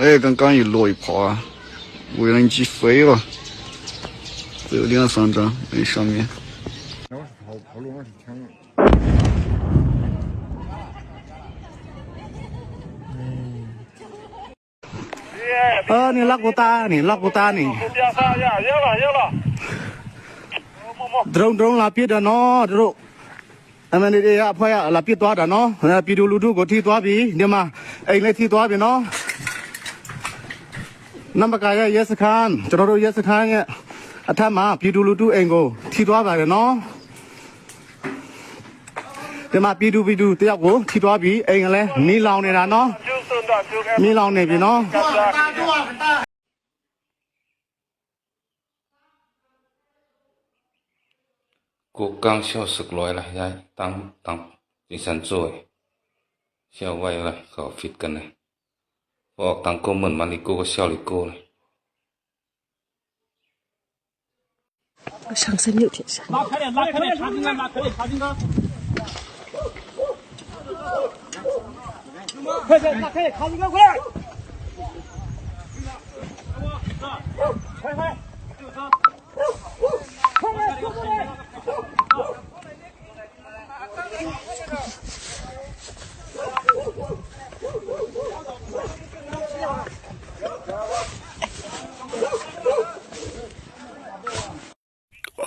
哎，刚刚一落一泡啊，无人机飞了，飞了两三张，没上面。 ເອີ ນີ້ລັອກກູຕາ ນີ້ລັອກກູຕານີ້ ໂດຣນ ໂດຣນ ລາປິດດານໍ ໂດຣນ MNDAA ອະພອຍ ລາປິດຕົວດານໍ ເອີ ປີດູລູດູ ກະທີຕົວປີ ດຽວມາ ເອັງເລທີຕົວປີເນາະ ນຳປະກາຍ ເຢສຄານ ຈະໂດນ ເຢສຄານ ອະທາມາ ປີດູລູດູ ເອັງໂກ ທີຕົວບາດເນາະ. ເດມາປີດູ ປີດູ ຕຽກໂກ ທີຕົວບີ ເອັງແລ ມີລາວເນດາເນາະ ມີລາວເນບີເນາະ. ໂກກາງຊຽວສຶກລອຍລະ ຍາຍ ຕັງ ຕັງ ຈິງຊັນໂຈຍ ຊຽວໄວລະ ເຂົາຟິດກັນນະ ອອກຕັງໂກເໝິນມາລິໂກ ຊຽວລິໂກລະ.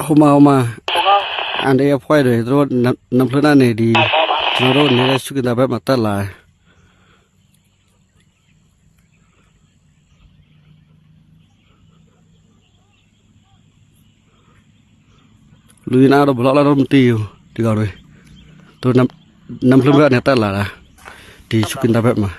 ໂອມາ ໂອມາ ອັນເອຟພອຍເດີ ໂຕນຳ ນຳເພິ່ນອັນນີ້ດີ ໂຕນນີ້ໄດ້ສຸກິນຕາແບບມາຕັດລາຍ. ລຸຍນາໂດບລັອກລະດົນຕີຢູ່ ດີກວ່າເລີຍ ໂຕນຳ ນຳເພິ່ນແບບນີ້ຕັດລາຍ ດີສຸກິນຕາແບບມາ.